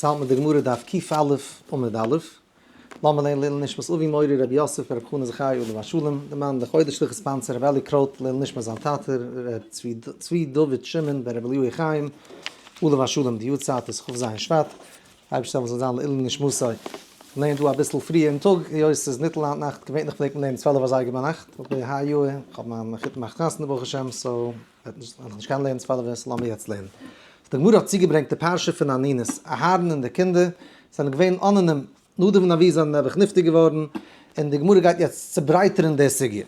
האלט מיט די גמרא דף קא עמוד א', לאמיר לערנען לעילוי נשמת אבי מורי רבי יוסף ברב חנא זכי' עליו השלום, די מאן די חודש שליחות sponsor רבי אלי קרויט לעילוי נשמת זיין טאטע ר' צבי דוד שמעון בן רבי אליהו חיים עליו השלום, די יארצייט איז כ ז שבט, אייבערשטער זאל זיין לעילוי נשמתו. מ'לערנט דא אביסל פריער אין טאג, היות ס'איז ניטל היינט נאכט, געווענליך פלעגט מען לערנען 12 אזייגער ביינאכט, אבער היי יאר, כ'האב מיין מחותן מאכט חתונה ברוך השם, so וועט נישט קענען לערנען 12, so לאמיר יעצט לערנען. די גמרא האט צוגעברענגט די פרשה פון אנינות, אהרן און די קינדער זענען געווען אננים, נדב און אביהוא זענען נעבעך נפטר געווארן, און די גמרא גייט יעצט צוברייטערן די סוגיא.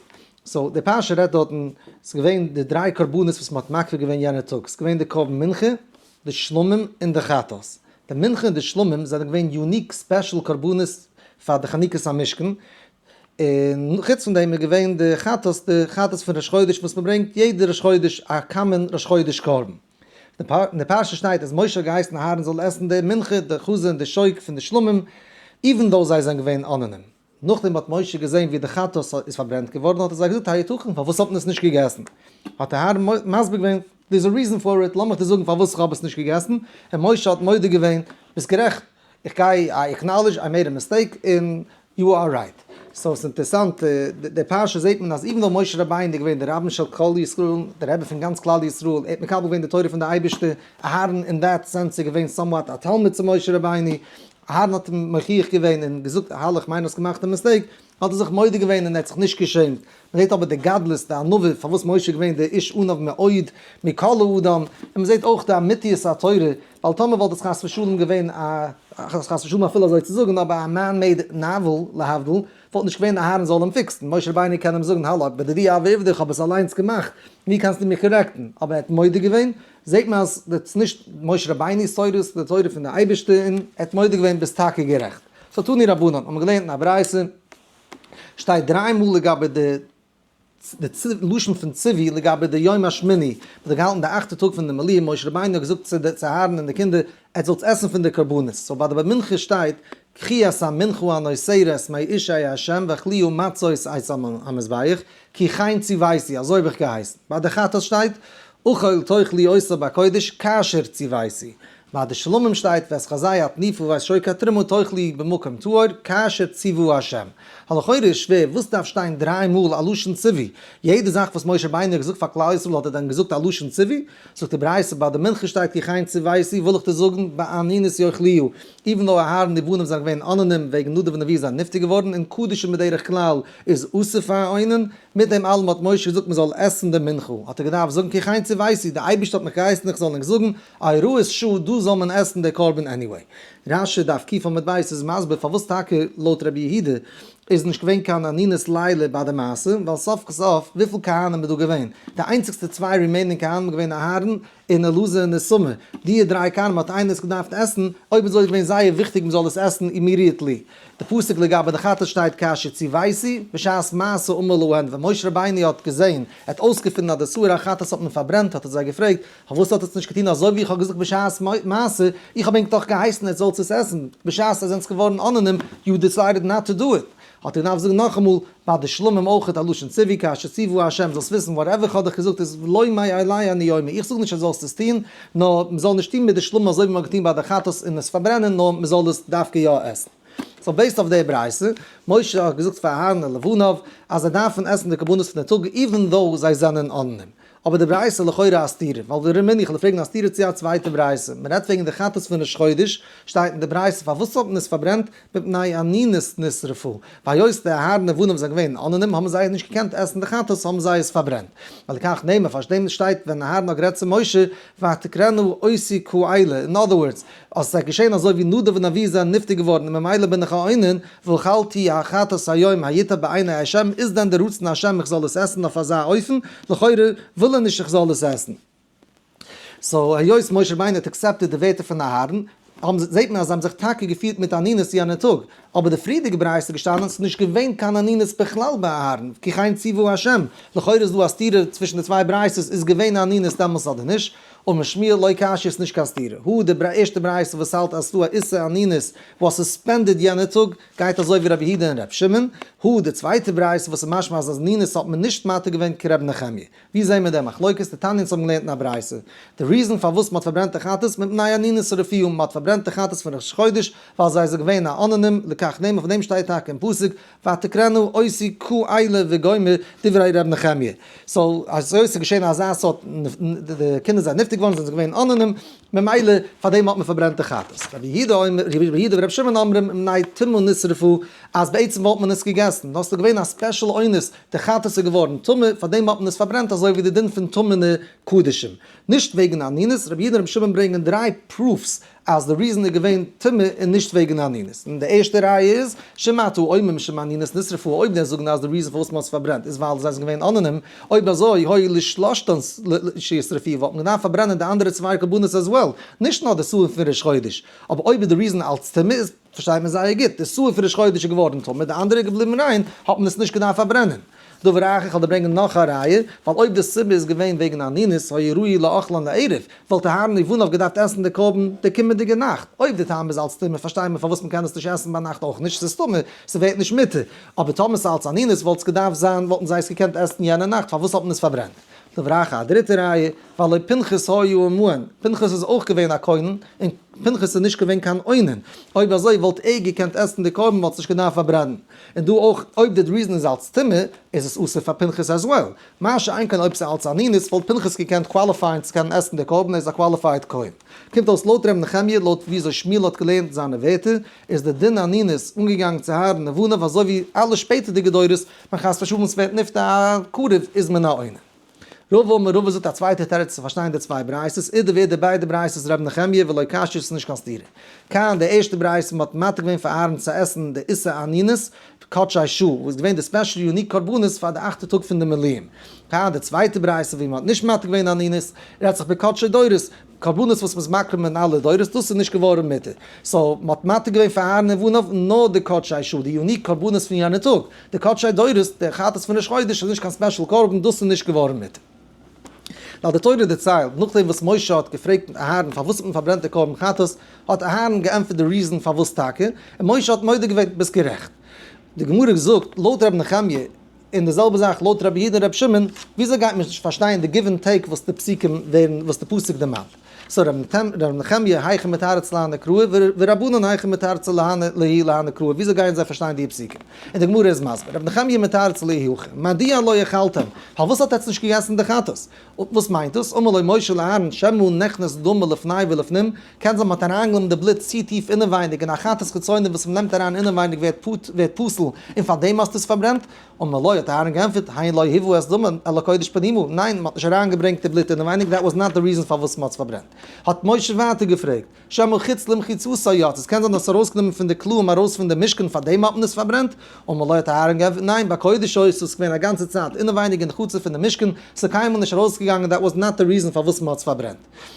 so די פרשה רעדט דארטן, ס'איז געווען די דריי קרבנות וואס מ'האט מקריב געווען יענע טאג, ס'איז געווען די קרבן מנחה, די שלמים און די חטאת. די מנחה און די שלמים זענען געווען unique special קרבנות פאר די חנוכת המשכן, און חוץ פון דעם איז געווען די חטאת, די חטאת פון ראש חודש וואס מען ברענגט יעדע ראש חודש א common ראש חודש קרבן. אין די פרשה שטייט אז משה האט געהייסן אהרן זאל עסן די מנחה, די חזה און די שוק פון די שלמים, even though זיי זענען געווען אננים. נאכדעם האט משה געזען ווי די חטאת איז פארברענט געווארן האט ער זיי געזאגט היתכן פארוואס האט מען עס נישט געגעסן? האט אהרן מסביר געווען there's a reason for it, לאמיך דיר זאגן פארוואס איך האב עס נישט געגעסן, און משה האט מודה געווען ביסט גערעכט, איך גיי I acknowledge I made a mistake און you are right. so ס'איז אינטערעסאנט, די פרשה זעט מען אז even though משה רבינו איז געווען דער רבן של כל ישראל, דער רבי פון גאנץ כלל ישראל, ער האט מקבל געווען די תורה פון די אייבערשטער, אהרן אין that sense איז געווען somewhat א תלמיד צו משה רבינו, אהרן האט אים מוכיח געווען און געזאגט האלא איך מיין האסט געמאכט א mistake, האט ער זיך מודה געווען און ער האט זיך נישט געשעמט. מען זעט אבער די גדלות, די ענווה, פארוואס משה איז געווען דער איש עניו מאוד מכל האדם, און מען זעט אויך די אמיתיות התורה, ווייל טאמער וואלט עס חס ושלום געווען א, חס ושלום אפילו אזוי צו זאגן, אבער א man made novel, להבדיל, וואלט נישט געווען אהרן זאל אים fix ן, משה רבינו קען אים זאגן האלא, בדידי הוה עובדא איך האב עס אליינס געמאכט, ווי קענסטו מיך correct ן, אבער ער האט מודה געווען, זעט מען אז דאס איז נישט משה רבינו'ס תורה, ס'איז די תורה פון די אייבערשטער, און ער האט מודה געווען ביסט טאקע גערעכט. so תנו רבנן, האבן מיר געלערנט אין א ברייתא, שטייט דריי מאל לגבי די די לשון פון ציווי לגבי די יום השמיני, מען האט געהאלטן די אכטע טאג פון די מלוה, משה רבינו האט געזאגט צו די צו אהרן און די קינדער, עטס זאלטס עסן פון די קרבנות, so ביי די מנחה שטייט, קחו את המנחה הנותרת מאשי ה' ואכלוה מצות את המזבח, כי כן ציוויתי, אזוי האב איך געהייסן. ביי די חטאת שטייט, אכול תאכלו אותה בקודש כאשר ציוויתי. ביי די שלמים שטייט ואת חזה התנופה ואת שוק התרומה תאכלו במקום טהור כאשר ציוה ה'. הלכאורה איז שווער, וואס דארף שטיין דריי מאל א לשון ציווי? יעדע זאך וואס משה רבינו האט געזאגט פאר כלל ישראל האט ער דען געזאגט א לשון ציווי? זאגט די ברייתא ביי די מנחה שטייט כי כן ציוויתי וויל איך דיר זאגן באנינות יאכלוה, even though אהרן די בנים זענען געווען אננים וועגן נדב און אביהוא זענען נפטר געווארן און קדשים בדרך כלל איז אסור פאר א אונן, מיט דעם אלעם האט משה געזאגט מען זאל עסן די מנחה, האט ער געדארפט זאגן כי כן ציוויתי, די אייבערשטער האט מיך געהייסן איך זאל ענק זאגן, א הוראת שעה דא זאל מען עסן די קרבן anyway. רש"י דף ק עמוד ב' איז מסביר פארוואס טאקע לויט רבי יהודה איז נישט געווען קיין אנינות לילה ביי די מעשה, ווייל סוף כל סוף וויפיל כהנים איז דא געווען? די איינציגסטע צוויי remaining כהנים איז געווען אהרן און אלעזר און איתמר, דיע דריי כהנים האט איינער עס געדארפט עסן, אויב אזוי איז געווען זייער וויכטיג מען זאל עס עסן immediately. די פסוק לגבי די חטאת שטייט כאשר ציוויתי, בשעת מעשה אמר להן, ווען משה רבינו האט געזען, ער האט אויסגעפונען אז די שעיר החטאת האט מען פארברענט, האט ער זיי געפרעגט, פארוואס האט עטס נישט געטון אזוי ווי איך האב געזאגט בשעת מעשה, איך האב ענק דאך געהייסן עטס זאלטס עס עסן, בשעת עטס זענטס געווארן אננים, you decided not to do it. האט ער געדארפט זאגן נאכאמאל, ביי די שלמים אויכעט א לשון ציווי כאשר ציוה ה', זאלסט וויסן whatever איך האב דיך געזאגט איז לא מאלי אני אומר, איך זאג נישט אז זאלסט עס טון, נאר מען זאל נישט טון מיט די שלמים אזוי ווי מען האט געטון ביי די חטאת און עס פארברענען, נאר מען זאל עס דווקא יא עסן. so based אויף די ברייתא, משה האט געזאגט פאר אהרן און לבניו אז זיי דארפן עסן די קרבנות פון די טאג even though זיי זענען אננים. אבער די ברייתא איז לכאורה א סתירה, ווייל ורמינהו איך וועל פרעגן א סתירה צו א צווייטע ברייתא, מען רעדט וועגן די חטאת פון ראש חודש, שטייט אין די ברייתא פארוואס האט מען עס פארברענט, מפני אנינות נשרפה, והיות די אהרן לבניו זענען געווען אננים האבן זיי נישט געקענט עסן די חטאת האבן זיי עס פארברענט, ולכך נאמר פאר דעם שטייט ווען אהרן האט גערעדט צו משה ותקראנה אותי כאלה, אין other words, אז עס איז געשען אזוי ווי נדב און אביהוא זענען נפטר געווארן און ממילא בין איך א אונן, ואכלתי החטאת היום הייטב בעיני ה', איז דען דער רצון השם איך זאל עס עסן אויף אזא אופן? לכאורה וויל ער נישט איך זאל עס עסן. so היות משה רבינו האט accepted די ווערטער פון אהרן, האבן זעט מען אז זיי האבן זיך טאקע געפירט מיט אנינות יענע טאג, אבער די פריערדיגע ברייתא איז געשטאנען ס'איז נישט געווען קיין אנינות בכלל ביי אהרן, כי כן ציוה ה', לכאורה איז דא א סתירה צווישן די צוויי ברייתות, איז געווען אנינות דעמאלס אדער נישט? אמר שמואל לא קשיא איז נישט קיין סתירה. הא די ערשטע ברייתא וואס האלט אז ס'דא א איסור אנינות וואס suspended יענע טאג, גייט אזוי ווי רבי יהודה און רבי שמעון. הא די צווייטע ברייתא וואס איז משמע אז אנינות האט מען נישט מתיר געווען כרבי נחמיה. ווי זעהן מיר די מחלוקת? דתניא אונז האבן געלערנט אין א ברייתא די reason פארוואס מ'האט פארברענט די חטאת מפני אנינות שרפוהו, מ'האט פארברענט די חטאת פון ראש חודש ווייל זיי זענען געווען א אננים, לכך נאמר פון דעם שטייט טאקע אין פסוק ותקראנה אותי כאלה וגומר דברי ר' נחמיה. so אזוי ס'איז געשען אזא סארט די קינדער זענען נפטר געווארן זענען זיי געווען אננים ממילא פאר דעם האט מען פארברענט די חטאת. רבי יהודה אומר רבי יהודה ורבי שמעון אומרים מפני טומאה נשרפו אז בעצם וואלט מען עס געגעסן נאר ס'איז געווען א special אונס די חטאת איז געווארן טמא פאר דעם האט מען עס פארברענט אזוי ווי די דין פון טמא'נע קדשים נישט וועגן אנינות. רבי יהודה און רבי שמעון ברענגען דריי proofs אז די reason איז געווען טומאה און נישט וועגן אנינות. און די ערשטע ראיה איז, שאם אתה אומר משום אנינות נשרפו, אויב דער זאגן אז די reason פארוואס מען האט עס פארברענט איז ווייל זיי זענען געווען אננים, אויב אזוי היה לשלשתן שישרפו וואלט מען געדארפט פארברענען די אנדערע צוויי קרבנות as well, נישט נאר די שעיר פון ראש חודש. אבער אויב איז די reason אלץ טומאה איז פארשטייט מען זייער גוט, די שעיר פון ראש חודש איז געווארן טמא, די אנדערע איז געבליבן ריין, האט מען עס נישט געדארפט פארברענען. דבר אחר, איך וועל דיר ברענגען נאך א ראיה, ווייל אויב די סיבה איז געווען וועגן אנינות, היה ראוי לאכלן לערב, וואלט אהרן ובניו געדארפט עסן די קרבן די קומענדיגע נאכט. אויב די טעם איז אלץ טומאה פארשטיי מיר פארוואס מ'קען עס נישט עסן ביינאכט אויך נישט, ס'איז טמא, ס'ווערט נישט מותר. אבער טאמער ס'איז אלץ אנינות וואלט עס געדארפט זיין וואלטן זיי עס געקענט עסן יענע נאכט, פארוואס האט מען עס פארברענט? דבר אחר, א דריטע ראיה, והלא פנחס היה עמהן, פנחס איז אויך געווען א כהן, און פנחס איז נישט געווען קיין אונן, אויב אזוי וואלט ער געקענט עסן די קרבן וואלט עס נישט געדארפט פארברענען. און דא אויך אויב די reason איז אלץ טומאה איז עס אסור פאר פנחס as well, מה שאין כן אויב ס'איז אלץ אנינות וואלט פנחס געקענט qualify ען צו קענען עסן די קרבן ער איז א qualified כהן. קומט אויס לויט ר' נחמיה לויט וויאזוי שמואל האט געלערנט זיינע ווערטער איז די דין אנינות אנגעגאנגען צו אהרן ובניו אזוי ווי אלע שפעטערדיגע דורות ווען חס ושלום ס'ווערט נפטר א קרוב איז מען א אונן. רבא אמר רבא זאגט א צווייטע תירוץ צו פארשטיין די צוויי ברייתות, אידא ואידא ביידע ברייתות ר' נחמיה ולא קשיא ס'איז נישט קיין סתירה. כאן די ערשטע ברייתא מ'האט מתיר געווען פאר אהרן צו עסן די איסור אנינות קדשי שעה וואס איז געווען די special unique קרבנות פאר די אכטע טאג פון די מילואים. כאן די צווייטע ברייתא ווי מ'האט נישט מתיר געווען אנינות רעדט זיך בקדשי דורות קרבנות וואס מ'איז מקריב אין אלע דורות, דאס איז נישט געווארן מותר. so מ'האט מתיר געווען פאר אהרן ובניו נאר די קדשי שעה, די unique קרבנות פון יענע טאג. די קדשי דורות, די חטאת פון ראש חודש איז נישט קיין special קרבן, דאס איז נישט געווארן מותר. ווייל די תורה דערציילט, נאכדעם וואס משה האט געפרעגט אהרן פארוואס האט מען פארברענט די קרבן חטאת, האט אהרן געענטפערט די reason פארוואס טאקע, און משה האט מודה געווען, ביסט גערעכט. די גמרא זאגט, לויט ר' נחמיה, און די זעלבע זאך לויט רבי יהודה און רבי שמעון, וויאזוי גייט מען נישט פארשטיין די give and take וואס די פסוקים ווערן וואס די פסוק דערמאנט? so רבי נחמיה היכי מתרץ להני קראי ורבנן היכי מתרצי להו להני קראי, וויאזוי גייען זיי פארשטיין די פסוקים? און די גמרא איז מסביר, רבי נחמיה מתרץ להו הכי, מדוע לא אכלתם, פארוואס האט עטץ נישט געגעסן די חטאת? וואס מיינט דאס? אמר לו משה לאהרן שמא נכנס דמה לפני ולפנים, קען זיין מ'האט אריינגענומען די בלוט צו טיף אינעווייניג און א חטאת חיצונה וואס מ'נעמט אריין אינעווייניג ווערט פסול און פארדעם האסטו עס פארברענט? אמר לו האט אהרן געענטפערט הן לא הובא את דמה אל הקודש פנימה, ניין מ'האט נישט אריינגעברענגט די בלוט אינעווייניג that was not the reason פארוואס מ'האט עס פארברענט. האט משה ווייטער געפרעגט, שמא חוץ למחיצתה יצא, עס קען זיין דאס ארויסגענומען פון די קלעים ארויס פון די משכן פארדעם האט מען עס פארברענט? אמר לו האט אהרן געענטפערט ניין בקודש היתה ס'איז געווען א גאנצע צייט אינעווייניג אין די חצר פון די משכן, ס'איז קיינמאל נישט ארויסגעגאנגען that was not the reason פארוואס מ'האט עס פארברענט.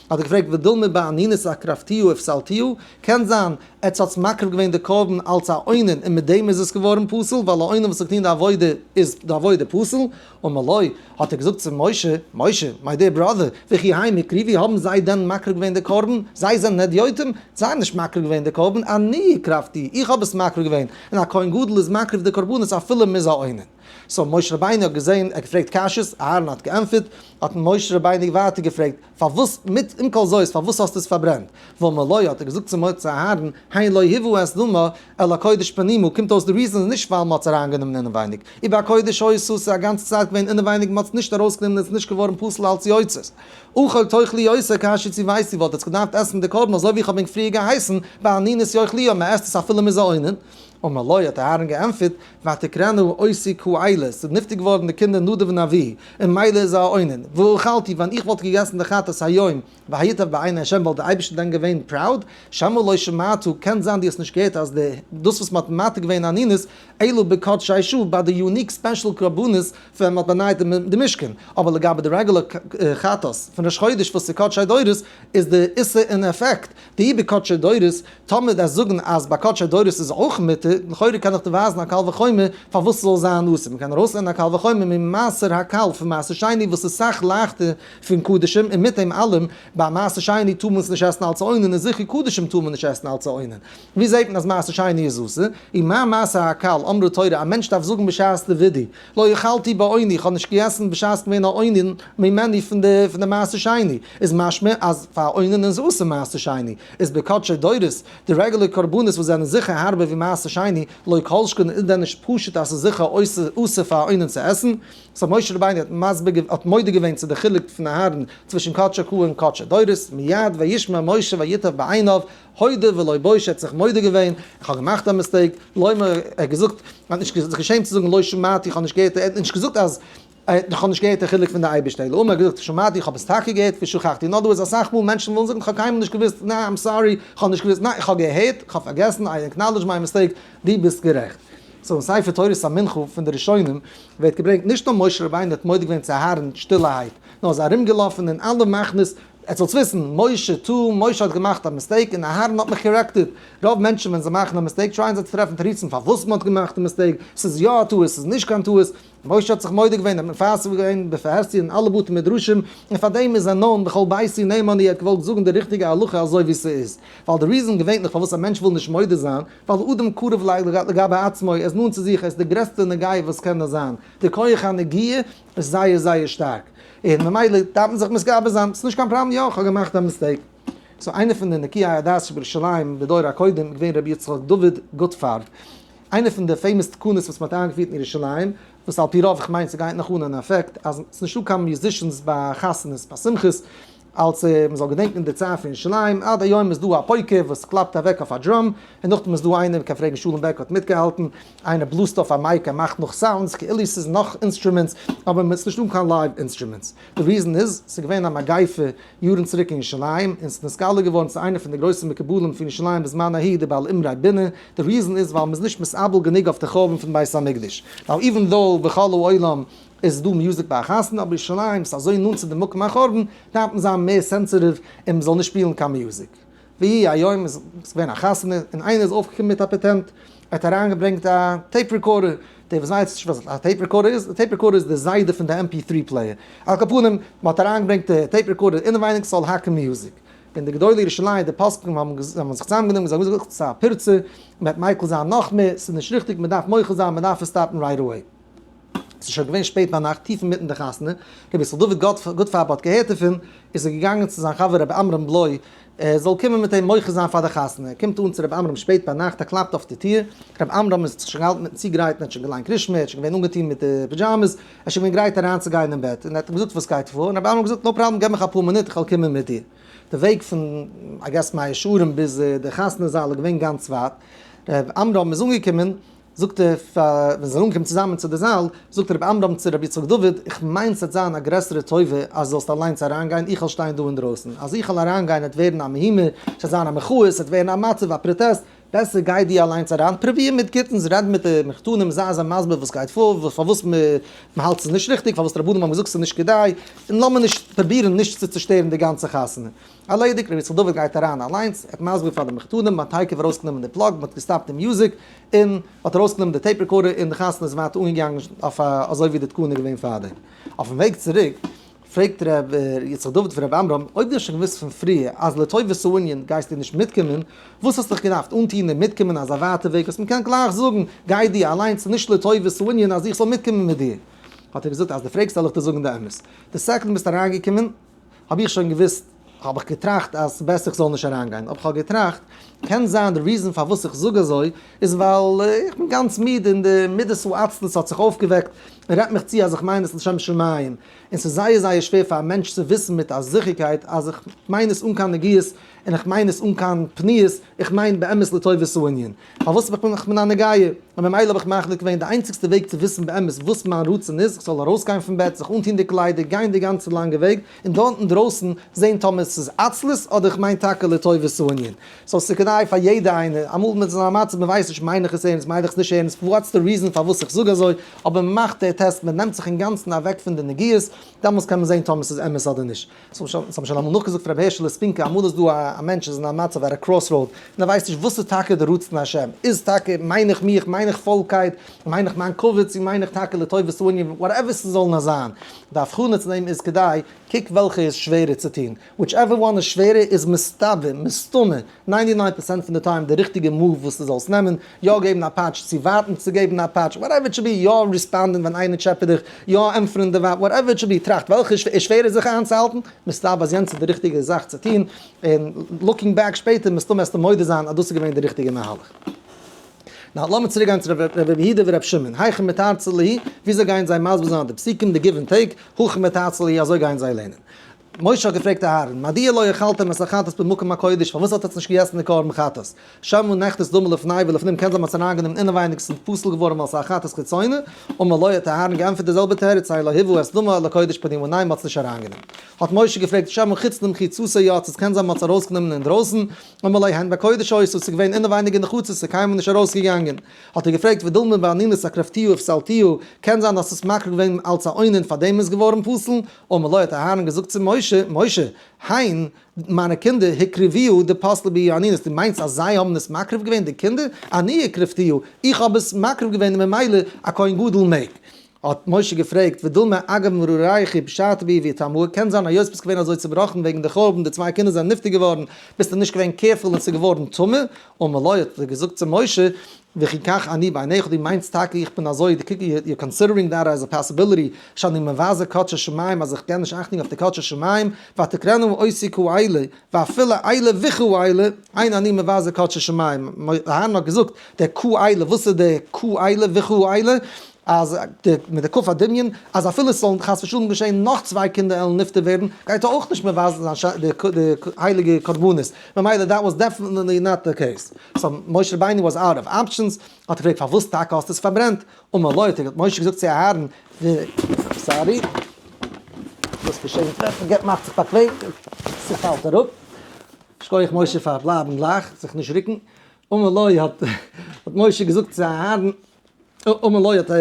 האט ער געפרעגט ודילמא באנינות אקרבתיהו ופסלתיהו, קען זיין עטס האטס מקריב געווען די קרבן אלץ א אונן און מיט דעם איז עס געווארן פסול ווייל א אונן וואס האט געטון די עבודה איז די עבודה פסול, אמר לו, האט ער געזאגט צו משה, משה, my dear brother, וכי הם הקריבו, האבן זיי דען מקריב געווען די קרבן? זיי זענען הדיוטים, זיי האבן נישט מקריב געווען די קרבן, אני הקרבתי, איך האב עס מקריב געווען, און א כהן גדול איז מקריב די קרבנות אפילו מ'איז א אונן. so משה רבינו האט געזען, ער האט געפרעגט קשיות, אהרן האט געענטפערט, האט משה רבינו ווייטער געפרעגט, פארוואס מיט עם כל זאת, פארוואס האסטו עס פארברענט? ואמר לו, האט ער געזאגט צו משה צו אהרן, הן לא הובא את דמה אל הקודש פנימה, קומט אויס די reason איז נישט ווייל מ'האט עס אריינגענומען אינעווייניג, ובקודש היתה ס'איז א גאנצע צייט געווען אינעווייניג מ'האט עס נישט ארויסגענומען און עס איז נישט געווארן פסול אלץ יוצאת. אכול תאכלו אותו כאשר צויתיו וואלט עטס געדארפט עסן די קרבן אזוי ווי איך האב ענק פריער געהייסן, באנינות יאכלוה, מ'עסט עס אפילו מ'איז א אונן. אמר לו האט אהרן געענטפערט, ותקראנה אותי כאלה, ס'איז נפטר געווארן די קינדער נדב און אביהוא, און מילא איז א אונן, ואכלתי, ווען איך וואלט געגעסן די חטאת היום, והייטב בעיני ה' וואלט די אייבערשטער דען געווען proud? שמא לא שמעת, קען זיין דו האסט נישט געהערט אז די דאס וואס מ'האט מתיר געווען אנינות, אלא בקדשי שעה ביי די unique special קרבנות פון ווען מ'האט באנייט די משכן, אבער לגבי די רעגולער חטאת פון ראש חודש וואס איז קדשי דורות איז די איסור אין עפעקט, דאי בקדשי דורות, טאמער דארפסט זאגן אז ביי קדשי דורות איז אויך מותר, לכאורה קען איך דיר ווייזן א קל וחומר פארוואס ס'זאל זיין אסור, מ'קען ארויסלערנען א קל וחומר ממעשר הקל פון מעשר שני וואס איז סאך לייכטער פון קדשים, און מיט דעם אלעם, ביי מעשר שני טאר מען עס נישט עסן אלץ א אונן און זיכער קדשים טאר מען נישט עסן אלץ א אונן. ווי זעט מען אז מעשר שני איז אסור? ומה מעשר הקל, אמרה תורה, א מענטש דארף זאגן בשעת די וידוי, לא אכלתי באוני, איך האב נישט געגעסן בשעת געווען א אונן ממנו פון די פון די מעשר שני, איז משמע אז פאר א אונן איז אסור מעשר שני, איז בקדשי דורות, די רעגולער קרבנות וואס זענען זיכער הארבער ווי מעשר שני, לא כל שכן איז דען נישט פשוט אז ס'איז זיכער אסור פאר א אונן צו עסן? so משה רבינו האט מסביר האט מודה געווען צו די חילוק פון אהרן צווישן קדשי קהל און קדשי דורות, מיד וישמע משה וייטב בעיניו, הודה ולא בוש ער האט זיך מודה געווען, איך האב געמאכט א mistake, לומר ער האט געזאגט, ער האט נישט זיך געשעמט צו זאגן לא שמעתי איך האב נישט געהערט, ער האט נישט געזאגט אז איך האב נישט געהערט די חילוק פון די אייבערשטער, אלא אמר ער האט געזאגט שמעתי איך האב עס טאקע געהערט ושכחתי, נאר דא איז אסאך מאל מענטשן ווילן זאגן איך האב קיינמאל נישט געוואוסט, ניין I'm sorry, איך האב נישט געוואוסט, ניין איך האב געהערט, איך האב פארגעסן, I acknowledge my mistake, דו ביסט גערעכט. so אין ספר תורת המנחה פון די ראשונים ווערט געברענגט נישט נאר משה רבינו האט מודה געווען צו אהרן שטילערהייט, נאר איז ארומגעלאפן אין אלע מחנות, עטס זאלטס וויסן, משה טו, משה האט געמאכט א mistake און אהרן האט מיך corrected. רוב מענטשן ווען זיי מאכן א mistake try ען זיי צו טרעפן תירוצים פארוואס מען האט געמאכט די mistake, ס'איז יא א טעות, ס'איז נישט קיין טעות. משה האט זיך מודה געווען, ער האט מפרסם געווען בפרהסיא אין אלע בתי מדרשים, און פאר דעם איז ער known בכל ביתי נאמן, ער האט געוואלט זאגן די ריכטיגע הלכה אזוי ווי ס'איז. ווייל די reason געווענליך פארוואס א מענטש וויל נישט מודה זיין, ווייל אדם קרוב לגבי עצמו, ער איז נאנט צו זיך, ער איז די גרעסטע נגיעה וואס קען נאר זיין, די כח הנגיעה איז זייער זייער שטארק, און ממילא דארף מען זיך מתגבר זיין, ס'איז נישט קיין פראבלעם, יא, כ'האב געמאכט א mistake. so איינער פון די נקיי הדעת שבירושלים בדור הקודם איז געווען רבי יצחק דוד גוטפארב, איינער פון די famous תקנות וואס מ'האט איינגעפירט אין ירושלים, וואס על פי רוב, כ'מיין ס'גייט נאך אן אין אפעקט, אז ס'איז נישטא קיין musicians ביי חתונות, ביי שמחות, אלס מ'זאל געדענקן די צייט פון ירושלים, עד היום איז דא א פויקער וואס קלאפט אוועק אויף א drum, און נאכדעם איז דא איינער, מ'קען פרעגן שלום בעק האט מיטגעהאלטן, איינער בלאזט אויף א mic ער מאכט נאך sounds כאילו ס'איז נאך instruments, אבער ס'איז נישטא קיין live instruments. די reason איז, ס'איז געווען א מגיפה יארן צוריק אין ירושלים, און ס'איז נתגלה געווארן צו איינער פון די גרויסע מקובלים פון ירושלים בזמן ההיא די בעל אמרי בינה, די reason איז ווייל מ'איז נישט מתאבל גענוג אויף די חורבן פון בית המקדש, ווייל even though בכל העולם איז דא music ביי א חתונה אבער ירושלים איז אזוי נאנט צו די מקום החורבן דארף מען זיין מער sensitive און מען זאל נישט שפילן קיין music. ויהי היום איז געווען א חתונה און איינער איז אויפגעקומען מיט א פאטענט, ער האט אריינגעברענגט א tape recorder, דער וואס ווייסט נישט וואס א tape recorder איז, א tape recorder איז די זיידע פון די MP3 player, על כל פנים מען האט אריינגעברענגט די tape recorder אינעווייניג ס'זאל האקן music, און די גדולי ירושלים די פוסקים האבן זיך צוזאמגענומען זיי האבן געזאגט ס'איז א פירצה, מען וועט מיקל זיין נאך מער, ס'איז נישט ריכטיג מען דארף מוחה זיין מען דארף עס stop ן right away. ס'איז שוין געווען שפעט ביינאכט, טיף אינמיטן די חתונה, רבי ישראל דוד גוטפארב האט געהערט דערפון, איז ער געגאנגען צו זיין חבר רבי עמרם בלוי, ער זאל קומען מיט אים מוחה זיין פאר די חתונה. ער קומט אן צו רבי עמרם שפעט ביינאכט, ער קלאפט אויף די טיר, רבי עמרם איז זיך שוין געהאלטן מיטן צוגרייטן, ער האט שוין געליינט קרישמע, ער איז שוין געווען אנגעטון מיט די פידזשאמעס, ער איז שוין געווען גרייט אריינצוגיין אין בעט, און ער האט אים געזאגט וואס גייט פאר, און רבי עמרם האט געזאגט no problem, געב מיך אפאר מינוט, איך וועל קומען מיט דיר. די וועג פון I guess מאה שערים ביז די חתונה זאל איז געווען גאנץ ווייט, רבי עמרם איז אנגעקומען, זאגט ער פאר ווען זיי זענען אנגעקומען צוזאמען צו די זאל, זאגט רבי עמרם צו רבי יצחק דוד, איך מיין ס'וועט זיין א גרעסערע טובה אז זאלסט אליינס אריינגיין, איך וועל שטיין דא אינדרויסן, אז איך וועל אריינגיין וועט ווערן א מהומה, ס'וועט זיין א מחאה, ס'וועט ווערן א מצב, א פראטעסט, בעסער גיי דו אליינס אריין, פרוביר מיט גוטנס, רעד מיט די מחותנים, זיי זיי מסביר וואס גייט פאר, פארוואס מ'האלט ס'איז נישט ריכטיג, פארוואס די רבנים האבן געזאגט ס'איז נישט כדאי, און לאמיר נישט פרובירן נישט צו צושטערן די גאנצע חתונה. ערלעדיגט, רבי יצחק דוד גייט אריין אליינס, ער האט מסביר פאר די מחותנים, מען האט תיכף ארויסגענומען די plug, מען האט גע stop ט די music, און מען האט ארויסגענומען די tape recorder, און די חתונה איז ווייטער אנגעגאנגען אויף א אזוי ווי די תקנה איז געווען פארדעם. אויפן וועג צוריק פרעגט ר' יצחק דוד פון ר' עמרם, אויב דו האסט שוין געוואוסט פון פריער אז לטובת הענין גייסטו נישט מיטקומען, וואס האסטו דיך געדארפט אנטון און מיטקומען אזא ווייטע וועג, האסט מיר געקענט גלייך זאגן, גיי דו אליינס, ס'איז נישט לטובת הענין אז איך זאל מיטקומען מיט דיר. האט ער געזאגט, אז דו פרעגסט זאל איך דיר זאגן די אמת. די second ביסט אריינגעקומען, האב איך שוין געוואוסט, האב איך געטראכט אז ס'בעסער איך זאל נישט אריינגיין, אבער כ'האב געטראכט, קען זיין די reason פארוואס איך זאג אזוי, איז ווייל איך בין גאנץ מיד און די מידת העצלות האט זיך אויפגעוועקט און רעדט מיך צו אז איך מיין עס לשם שמים, און ס'איז זייער זייער שווער פאר א מענטש צו וויסן מיט א זיכערקייט אז איך מיין עס אן קיין נגיעות און איך מיין עס אן קיין פניות, איך מיין באמת לטובת הענין. פארוואס איך בין איך בין א נגיעה, און ממילא האב איך מחליט געווען די איינציגסטע וועג צו וויסן באמת וואס מיין רצון איז, איך זאל ארויסגיין פון בעט, זיך אנטון די קליידער, גיין די גאנצע לאנגע וועג, און דארט אינדרויסן זען טאמער ס'איז עצלות אדער איך מיין טאקע לטובת הענין. so ס'איז כדאי פאר יעדע איינער, אמאל מיט אזא מצב מען ווייסט נישט מיין איך עס ערנסט מיין איך עס נישט ערנסט, what's the reason פארוואס איך זאג אזוי, אבער מען מאכט די טעסט, מען נעמט זיך אינגאנצן אוועק פון די נגיעות, דעמאלס קען מען זען טאמער ס'איז אמת אדער נישט. ס'האבן שוין אמאל נאכגעזאגט פון רבי הערשעלע ספינקא, אמאל איז דא א. א מענטש איז אין א מצב at a crossroad און ער ווייסט נישט וואס איז טאקע די רצון השם, איז טאקע מיין איך מיך, מיין איך פולקייט, מיין איך מיין כבוד, צו מיין איך טאקע לטובת הענין, whatever ס'זאל נאר זיין, די הבחנה צו דעם איז כדאי, קוק וועלכע איז שווערער צו טון, whichever one איז שווערער איז מסתבר, מסתמא, 99% פון די time די ריכטיגע move וואס דו זאלסט נעמען, יא געבן א פאטש, צו ווארטן צו געבן א פאטש, whatever it should be, יא respond ען ווען איינער טשעפעט דיך, יא ענטפערן די ווייב, whatever it should be, טראכט וועלכע איז שווערער זיך איינצוהאלטן, מסתבר אז יענץ איז די ריכטיגע זאך צו טון, און looking back שפעטער מסתמא וועסטו מודה זיין אז דאס איז געווען די ריכטיגע מהלך. now לאמיר צוריק גיין צו רבי יהודה ורבי שמעון, היכי מתרצי להו, וויאזוי גייען זיי מסביר זיין די פסוקים, די give and take, הכי מתרצי להו, אזוי גייען זיי לערנען. משה האט געפרעגט אהרן, מדוע לא אכלתם את החטאת במקום הקודש, פארוואס האט עטץ נישט געגעסן די קרבן חטאת? שמא נכנס דמה לפני ולפנים, קען זיין מ'האט עס אריינגענומען אינעווייניג, ס'איז פסול געווארן ווייל ס'איז א חטאת חיצונה, אמר לו האט אהרן געענטפערט די זעלבע תירוץ, הן לא הובא את דמה אל הקודש פנימה, ניין מ'האט עס נישט אריינגענומען. האט משה געפרעגט, שמא חוץ למחיצתו יצא, ס'קען זיין מ'האט עס ארויסגענומען אינדרויסן, אמר לו הן בקודש היתה, ס'איז געווען אינעווייניג אין די חצר, ס'איז קיינמאל נישט ארויסגעגאנגען. האט ער געפרעגט ודילמא באנינות הקרבתיה ופסלתיה, קען זיין אז ס'איז מקריב געווען אלץ א אונן פארדעם איז געווארן פסול, אמר לו האט אהרן געזאגט צו משה, משה, הן, מיינע קינדער, הקריבוה דפסלה בהו אנינות, דו מיינסט אז זיי האבן עס מקריב געווען, די קינדער? אני הקרבתיה, איך האב עס מקריב געווען און ממילא א כהן גדול מעג. האט משה געפרעגט, ודילמא אגב מרורייכי בשעתא בהו ואיטמאו, קען זיין היות ביסט געווען אזוי צובראכן וועגן די חורבן, די צוויי קינדער זענען נפטר געווארן, ביסטו נישט געווען careful און ס'איז געווארן טמא, אמר לו האט ער געזאגט צו משה, וכי כך אני בעיניך, דו מיינסט טאקע איך בין אזוי, דו קוק you're considering that as a possibility, שאני מבזה קדשי שמים אז איך געב נישט אכטונג אויף די קדשי שמים, ותקראנה אותי כאלה, ואפילו אלה וכאלה, אין אני מבזה קדשי שמים, אהרן האט געזאגט, די כאלה, וואס איז די כאלה וכאלה? אז די מיט די כף הדמיון אז אפילו עס זאלן חס ושלום געשען נאך צוויי קינדער עלן נפטר ווערן גייט ער אויך נישט מבזה זיין די הייליגע קרבנות, ממילא that was definitely not the case. so משה רבינו was out of options, האט ער געפרעגט פארוואס טאקע האסטו עס פארברענט? אמר לו האט משה געזאגט צו אהרן, sorry, וואס געשענט ווען מ'געט מאכט זיך באקוועם, ס'פאלט אראפ, שכוח משה פאר בלייבן גלייך, זיך נישט רוקן, אמר לו האט משה געזאגט צו אהרן, אמר לו האט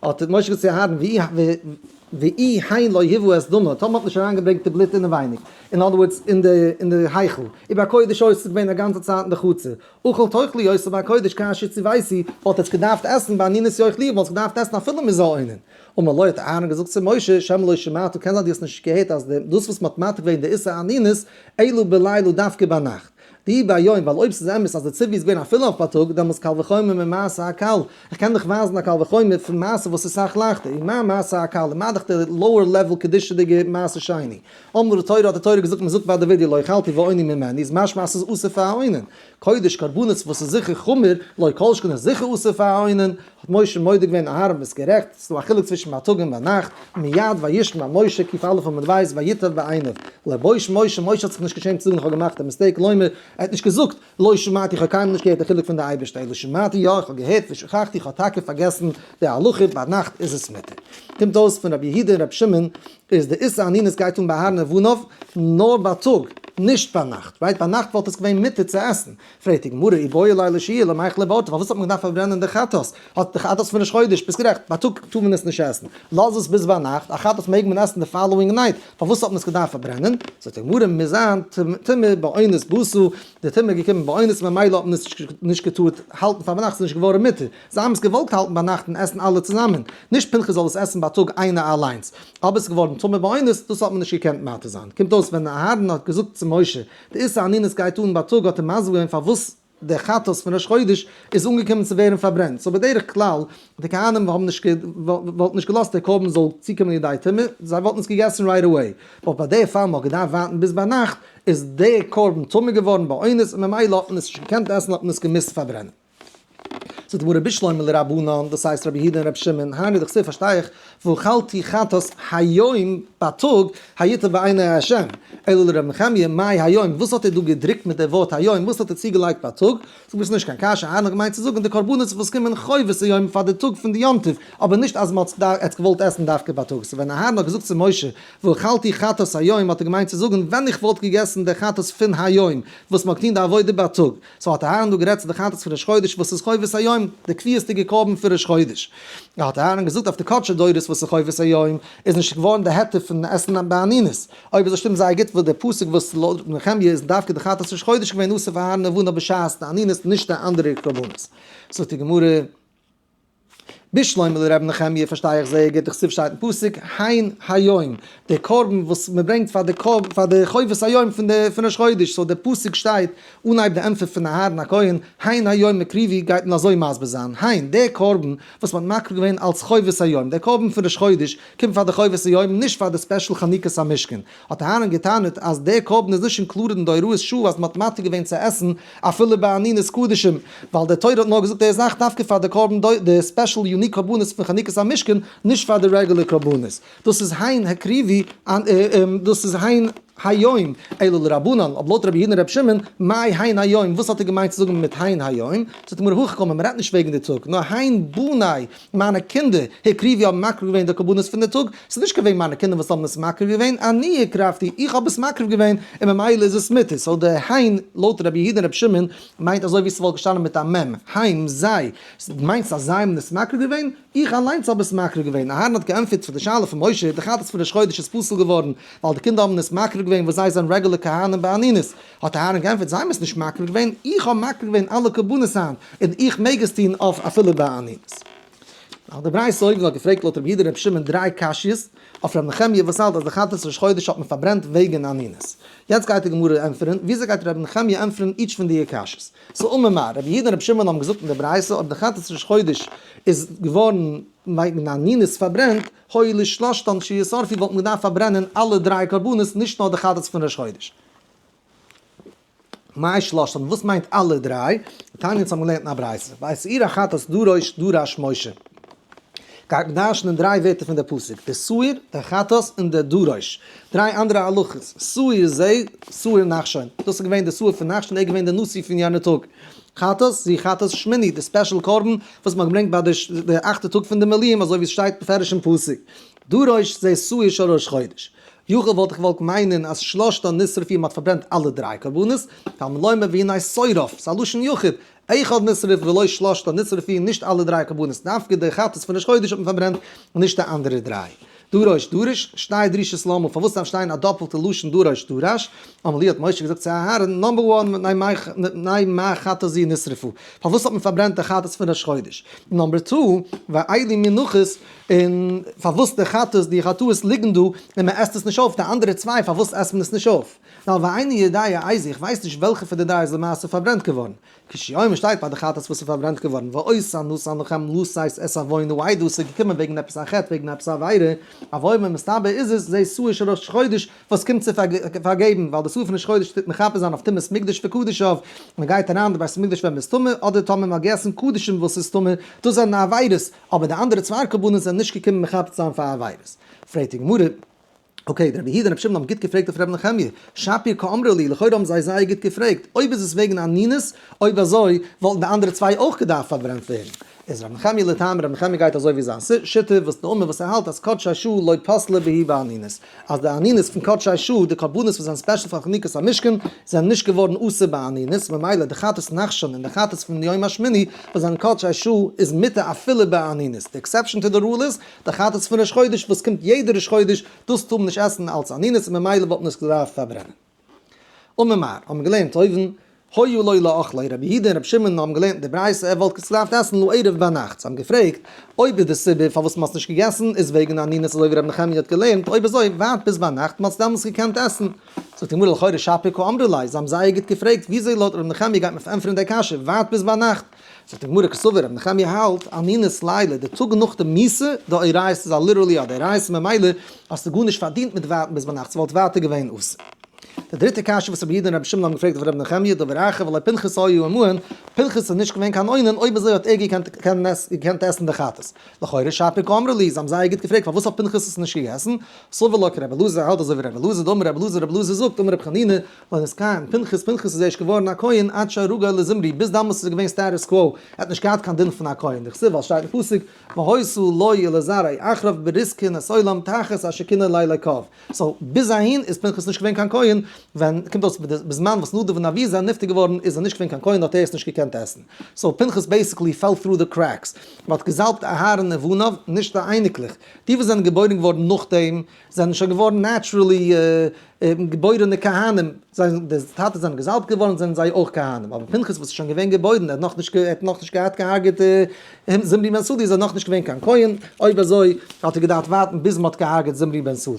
האט משה געזאגט צו אהרן ואי הן לא הובא את דמה, טאמער מ'האט נישט אריינגעברענגט די בלוט אינעווייניג, אין other words אין די אין די היכל, ובקודש היתה איז געווען א גאנצע צייט אין די חצר, אכל תאכלו אותו בקודש כאשר צויתי, וואלט עטס געדארפט עסן באנינות יאכלוהו, וואלט עטס געדארפט עסן אפילו מ'איז א אונן. אמר לו האט אהרן געזאגט צו משה, שמא לא שמעת, קען זיין דו האסט נישט געהערט אז דאס וואס מ'האט מתיר געווען די איסור אנינות, אלא בלילה דווקא ביינאכט. דאי ביום, ווייל אויב ס'איז אמת אז די ציווי איז געווען אפילו אויף בייטאג, דעמאלטס קל וחומר ממעשה הקל, איך קען דיך ווייזן א קל וחומר פון מעשה וואס איז סאך לייכטער, ומה מעשה הקל, ומה דאך די lower level קדושה'דיגע מעשה שני. אמרה תורה האט די תורה געזאגט מ'זאגט ביי די וידוי לא אכלתי ואוני ממנו איז משמע אז ס'איז אסור פאר א אונן. קודש קרבנות וואס איז זיכער חמור, לא כל שכן איז זיכער אסור פאר א אונן, האט משה מודה געווען אהרן ביסט גערעכט, ס'איז דא א חילוק צווישן בייטאג און ביינאכט, מיד וישמע משה ק"א עמוד ב' וייטב בעיניו, לא בוש משה, משה האט זיך נישט געשעמט צו זאגן איך האב געמאכט א mistake, לומר, ער האט נישט געזאגט, לא שמעתי איך האב קיינמאל נישט געהערט די חילוק פון די אייבערשטער, אלא שמעתי יא איך האב געהערט ושכחתי איך האב טאקע פארגעסן די הלכה, ביינאכט איז עס מותר. קומט אויס פון רבי יהודה און רבי שמעון איז די איסור אנינות גייט אן ביי אהרן ובניו נאר בייטאג, נישט ביינאכט, right? ביינאכט וואלט עס געווען מותר צו עסן, פרעגט די גמרא איבעיא להו לשהויי למיכלה באורתא, פארוואס האט מען געדארפט פארברענען די חטאת? האט די חטאת פון ראש חודש, ביסט גערעכט, בייטאג טאר מען עס נישט עסן, לאז עס ביז ביינאכט, א חטאת מעג מען עסן די following night, פארוואס האט מען עס געדארפט פארברענען? זאגט די גמרא מוז זיין טומאה באונס באתה, די טומאה איז געקומען באונס ממילא האט מען עס נישט געטארט האלטן פאר ביינאכט, ס'איז נישט געווארן מותר, זיי האבן עס געוואלט האלטן ביינאכט און עסן אלע צוזאמען, נישט פנחס זאל עס עסן בייטאג איינער אליינס, אבער עס איז געווארן טמא באונס, דאס האט מען נישט געקענט מתיר זיין. קומט אויס ווען אהרן האט געזאגט צו משה, די איסור אנינות גייט אן בייטאג האט ער מסביר געווען פארוואס דער חטאת פון ראש חודש איז אנגעקומען צו ווערן פארברענט, so בדרך כלל די כהנים האבן נישט וואלטן נישט געלאזט דער קרבן זאל צוקומען לידי טומאה, זיי וואלטן עס געגעסן right away, but ביי די פאל מ'האט געדארפט ווארטן ביז ביינאכט איז דער קרבן טמא געווארן באונס און ממילא האט מען עס נישט געקענט עסן האט מען עס געמוזט פארברענען. זאגט די גמרא בשלמא לרבנן, דאס הייסט רבי יהודה און רבי שמעון, היינו דכתיב פארשטיי איך, ואכלתי חטאת היום בייטאג, הייטב בעיני ה', אלא לרבי נחמיה, מאי היום, וואס האט ער דא געדרוקט מיט די ווארט היום, וואס האט ער צוגעלייגט בייטאג, זאג מיר ס'איז נישט קיין קשיא, אהרן האט געמיינט צו זאגן די קרבנות וואס קומען חובת היום פאר די טאג פון די יום טוב, אבער נישט אז מ'האט עס געוואלט עסן דווקא בייטאג, so ווען אהרן האט געזאגט צו משה ואכלתי חטאת היום האט ער געמיינט צו זאגן ווען איך וואלט געגעסן די חטאת פון היום וואס מ'האט געטון די עבודה בייטאג, so האט אהרן דא גערעדט צו די חטאת פון ראש חודש וואס איז חובת היום. היום, די קביעות'דיגע קרבן פון ראש חודש. האט אהרן געזאגט אויף די קדשי דורות וואס איז חובת היום, איז נישט געווארן די היתר פון עסן באנינות. אויב אזוי שטימט זייער גוט וואס דער פסוק וואס לויט נחמיה איז דווקא די חטאת ראש חודש געווען אסור פאר אהרן ובניו בשעת די אנינות נישט די אנדערע קרבנות. זאגט די גמרא. בשלמא לר' נחמיה פארשטיי איך זייער גוט דכתיב שטייט אין פסוק הן היום די קרבן וואס מען ברענגט פאר די קרבן פאר די חובת היום פון די פון ראש חודש so די פסוק שטייט אנהייב די ענטפער פון אהרן הכהן הן היום הקריבו גייט מען אזוי מסביר זיין הן די קרבן וואס מען האט מקריב געווען אלס חובת היום די קרבן פון ראש חודש קומט פאר די חובת היום נישט פאר די special חנוכת המשכן האט אהרן געטענה'ט אז דער קרבן איז נישט included אין די הוראת שעה אז מ'האט מתיר געווען צו עסן אפילו באנינות קדשים, ווייל די תורה האט נאר געזאגט די זאך דווקא פאר די קרבן די special unique קרבנות פון חנוכת המשכן, נישט פאר די רעגולער קרבנות. דאס איז הן הקריבו, דאס איז הן היום, אלא לרבנן, אבער לויט רבי יהודה און רבי שמעון, מאי הן היום, וואס האט ער געמיינט צו זאגן מיט הן היום? זאגט די גמרא הכי קאמר, מ'רעדט נישט וועגן די טאג, נאר הן בני, מיינע קינדער, הקריבו האבן מקריב געווען די קרבנות פון די טאג, ס'איז נישט געווען מיינע קינדער וואס האבן עס מקריב געווען, אני הקרבתי, איך האב עס מקריב געווען, און ממילא איז עס מותר. so די הן, לויט רבי יהודה און רבי שמעון, מיינט אזוי ווי ס'וואלט געשטאנען מיט א מ', הם, זיי. מיינסט אז זיי האבן עס מקריב געווען? איך אליינס האב עס מקריב געווען. אהרן האט געענטפערט פאר די שאלה פון משה, די חטאת פון ראש חודש איז פסול געווארן, ווייל די קינדער האבן עס מקריב געווען וואס זיי זענען רעגולער כהנים באנינות. האט אהרן געענטפערט, זיי האבן עס נישט מקריב געווען, איך האב מקריב געווען אלע קרבנות היינט, און איך מעג עס טון אויף אפילו באנינות. האט די ברייתא אויבן נאר געפרעגט לויט רבי יהודה רבי שמעון דריי קשיות אויף רבי נחמיה וואס האלט אז די חטאת ראש חודש האט מען פארברענט וועגן אנינות. יעצט גייט די גמרא ענטפערן וויאזוי גייט רבי נחמיה ענטפערן each פון די קשיות. so אמר מר, רבי יהודה און רבי שמעון האבן געזאגט אין די ברייתא אויב די חטאת ראש חודש איז געווארן וועגן אנינות פארברענט, היו לשלשתן שישרפו וואלט מען געדארפט פארברענען אלע דריי קרבנות נישט נאר די חטאת פון ראש חודש. מאי שלשתן, וואס מיינט אלע דריי? תניא אונז האבן געלערנט אין א ברייתא, ואת שעיר החטאת דרוש דרש משה. גייט מען דרש'נען דריי ווערטער פון די פסוק, די שעיר, די חטאת, און די דרוש. דריי אנדערע הלכות, שעיר זה, שעיר נחשון. דאס איז געווען די שעיר פון נחשון, ער איז געווען די נשיא פון יענע טאג. חטאת, זו חטאת שמיני, די special קרבן וואס מען האט געברענגט ביי די אכטע טאג פון די מילואים, אזוי ווי עס שטייט בפירוש אין פסוק. דרוש זה שעיר של ראש חודש. יכול וואלט איך געוואלט מיינען אז שלשתן נשרפו מ'האט פארברענט אלע דריי קרבנות, תלמוד לומר והנה שורף, ס'איז א לשון יחיד, אחד נשרף ולא שלשתן נשרפו נישט אלע דריי קרבנות, דווקא די חטאת פון ראש חודש האט מען פארברענט און נישט די אנדערע דריי. דרוש דרש, שתי דרישות למה, פארוואס דארף שטיין א דאפלטע לשון דרוש דרש? אמר להו האט משה געזאגט צו אהרן, number one מפני מה חטאת זו נשרפה, פארוואס האט מען פארברענט די חטאת פון ראש חודש? number two, ואילו מנחות, און פארוואס די חטאת, די חטאות ליגן דא און מען עסט עס נישט אויף, די אנדערע צוויי פארוואס עסט מען עס נישט אויף? נאר ואיני יודע איזו, איך ווייס נישט וועלכע פון די דריי איז למעשה פארברענט געווארן. כשהוא אומר שטייט ביי די חטאת וואס איז פארברענט געווארן, ואותן נתן לכם לשאת את עון העדה, ס'איז געקומען וועגן עפעס א חטא, וועגן עפעס א עבירה, הוי אומר מסתבר איז עס זה שעיר של ראש חודש וואס קומט צו פארגעבן, ווייל די שעיר פון ראש חודש טוט מכפר זיין אויף טומאת מקדש וקדשיו, מען גייט אריין אין די בית המקדש ווען מען איז טמא, אדער טאמער מען האט געגעסן קדשים וואס איז טמא, דאס זענען עבירות, אבער די אנדערע צוויי קרבנות זענען נישט געקומען מכפר צו זיין פאר עבירות. פרעגט די גמרא, okay, די רבי יהודה און רבי שמעון האבן גוט געפרעגט אויף רבי נחמיה, שפיר קאמרי להו, לכאורה האבן זיי זייער גוט געפרעגט, אויב איז עס וועגן אנינות, אויב אזוי וואלטן די אנדערע צוויי אויך געדארפט פארברענט ווערן. איז רבי נחמיה לטעמיה, רבי נחמיה גייט אזוי ווי זיין שיטה, וואס דאמר וואס ער האלט אז קדשי שעה לא פסלה בהו באנינות, אז די אנינות פון קדשי שעה, די קרבנות וואס זענען special פאר חנוכת המשכן, זענען נישט געווארן אסור באנינות, ממילא די חטאת נחשון און די חטאת פון יום השמיני וואס זענען קדשי שעה איז מותר אפילו באנינות. די exception to the rule איז די חטאת פון ראש חודש וואס קומט יעדע ראש חודש, דאס טאר מען נישט עסן אלץ אנינות און ממילא וואלט מען עס געדארפט פארברענען. אמר מר, האבן געלערנט אויבן, היה לו לאכלו, רבי יהודה און רבי שמעון האבן געלערנט די ברייתא ער וואלט עס געדארפט עסן לערב ביינאכט, זיי האבן געפרעגט אויב איז די סיבה פארוואס מען האט עס נישט געגעסן איז וועגן אנינות אזוי ווי רבי נחמיה האט געלערנט, אויב אזוי ווארט ביז ביינאכט מען האט עס דעמאלטס געקענט עסן. זאגט די גמרא לכאורה שפיר קאמרי ליה, זיי האבן זייער גוט געפרעגט וויאזוי לויט רבי נחמיה גייט מען פארענטפערן די קשיא ווארט ביז ביינאכט, זאגט די גמרא קסבר רבי נחמיה האלט אנינות לילה די טאג נאך די מיתה דאורייתא איז א literally א דאורייתא ממילא האסטו גארנישט פארדינט מיט ווארטן ביז ביינאכט ס'וואלט ווייטער געווען אסור. די דריטע קשיא וואס רבי יהודה און רבי שמעון האבן געפרעגט אויף רבי נחמיה דבר אחר והלא פנחס היה עמהן, פנחס איז נישט געווען קיין אונן, אויב אזוי האט ער געקענט עסן די חטאת. לכאורה שפיר קאמרי להו, זיי האבן זייער גוט געפרעגט פארוואס האט פנחס עס נישט געגעסן, סבר לה כרבי אלעזר האלט אזוי ווי רבי אלעזר, דאמר רבי אלעזר, רבי אלעזר זאגט, אמר רבי חנינא, לא נתכהן פנחס, פנחס איז ערשט געווארן א כהן עד שהרגו לזמרי, ביז דאמאלס איז ער געווען status quo, ער האט נישט געהאט קיין דין פון א כהן, דכתיב ווייל שטייט אין פסוק, והיתה לו ולזרעו אחריו ברית כהונת עולם תחת אשר קנא לאלקיו. so ביז אהין איז פנחס נישט געווען קיין כהן, ווען קומט אויס בזמן וואס נדב און אביהוא זענען נפטר געווארן איז ער נישט געווען קיין כהן האט ער עס נישט געקענט. געקענט עסן. So פנחס basically fell through the cracks. מען האט געזאלבט אהרן ובניו, נישט די אייניקלעך. די וואס זענען געבוירן געווארן נאכדעם, זענען שוין געווארן naturally געבוירענע כהנים, זיי די טאטעס זענען געזאלבט געווארן זענען זיי אויך כהנים, אבער פנחס וואס איז שוין געווען געבוירן, ער האט נאכנישט ער האט נאכנישט געהאט געהארגעט זמרי בן סלוא איז ער נאכנישט געווען קיין כהן, אויב אזוי האט ער געדארפט ווארטן ביז מען האט געהארגעט זמרי בן סלוא.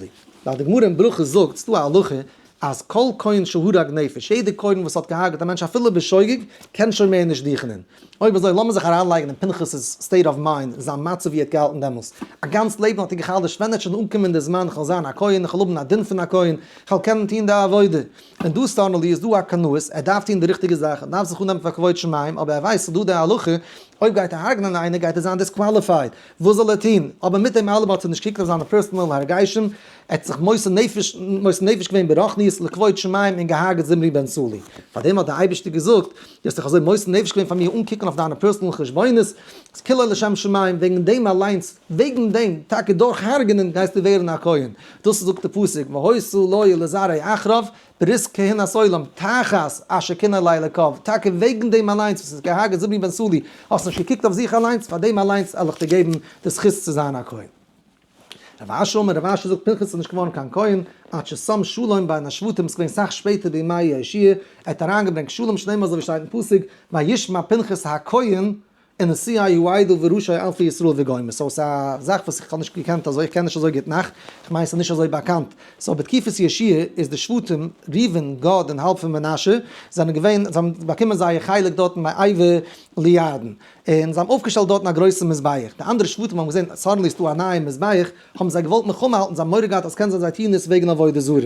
ווייל די גמרא אין ברכות זאגט, ס'דא א הלכה אז כל כהן שהרג נפש, יעדער כהן וואס האט געהארגעט א מענטש אפילו בשוגג, קען שוין מער נישט דוכענען. אויב אזוי לאמיר זיך אריינלייגן אין פנחס'ס state of mind, זיין מצב ווי ער האט געהאלטן דעמאלס. א גאנץ לעבן האט ער גע'חלש'ט ווען עט שוין אנקומען די זמן כ'וועל זיין א כהן, כ'וועל האבן א דין פון א כהן, כ'וועל קענען טון די עבודה. און דא suddenly איז דא א קנאות, ער דארף טון די ריכטיגע זאך, ער דארף זיך אננעמען פאר כבוד שמים, אבער ער ווייסט ס'איז דא די הלכה, אויב גייט ער הרג'נען איינער גייט ער זיין disqualified, וואס זאל ער טון? אבער מיט דעם אלעם האט ער נישט געקוקט אויף זיינע personal הרגשים, ער האט זיך מוסר נפש מוסר נפש געווען ברוחניות לכבוד שמים און געהארגעט זמרי בן סלוא. פארדעם האט דער אייבערשטער געזאגט, דו האסט זיך אזוי מוסר נפש געווען פאר מיר אן קוקן אויף דיינע personal חשבונות, איז כולו לשם שמים, וועגן דעם אליינס, וועגן דעם, טאקע דורך הרג'נען גייסטו ווערן א כהן. דאס זאגט די פסוק, והיתה לו ולזרעו אחריו, ברית כהונת עולם, תחת אשר קנא לאלקיו, טאקע וועגן דעם אליינס וואס האסט געהארגעט זמרי בן סלוא, האסט נישט געקוקט אויף זיך אליינס, פאר דעם אליינס וועל איך דיר געבן די זכות צו זיין א כהן. רב אשי אמר, רב אשי זאגט פנחס איז נישט געווארן קיין כהן עד ששם שלום בין השבטים, ס'איז געווען סאך שפעטער בימי יהושע, ער האט אריינגעברענגט שלום שנאמר אזוי ווי שטייט אין פסוק, וישמע פנחס הכהן ונשיאי העדה וראשי אלפי ישראל וגומר, so ס'איז א זאך וואס איך האב נישט געקענט אזוי, איך קען נישט אזוי גוט נאך, איך מיין ס'איז נישט אזוי באקאנט, so בתקופת יהושע איז די שבטים ראובן, גד און האלב פון מנשה זענען געווען, זיי האבן באקומען זייער חלק דארטן מעבר לירדן, און זיי האבן אויפגעשטעלט דארטן א גרויסן מזבח, די אנדערע שבטים האבן געזען suddenly איז דא א נייע מזבח, האבן זיי געוואלט מלחמה האלטן, זיי האבן מורא געהאט אז קען זיין זיי טוען עס וועגן עבודה זרה,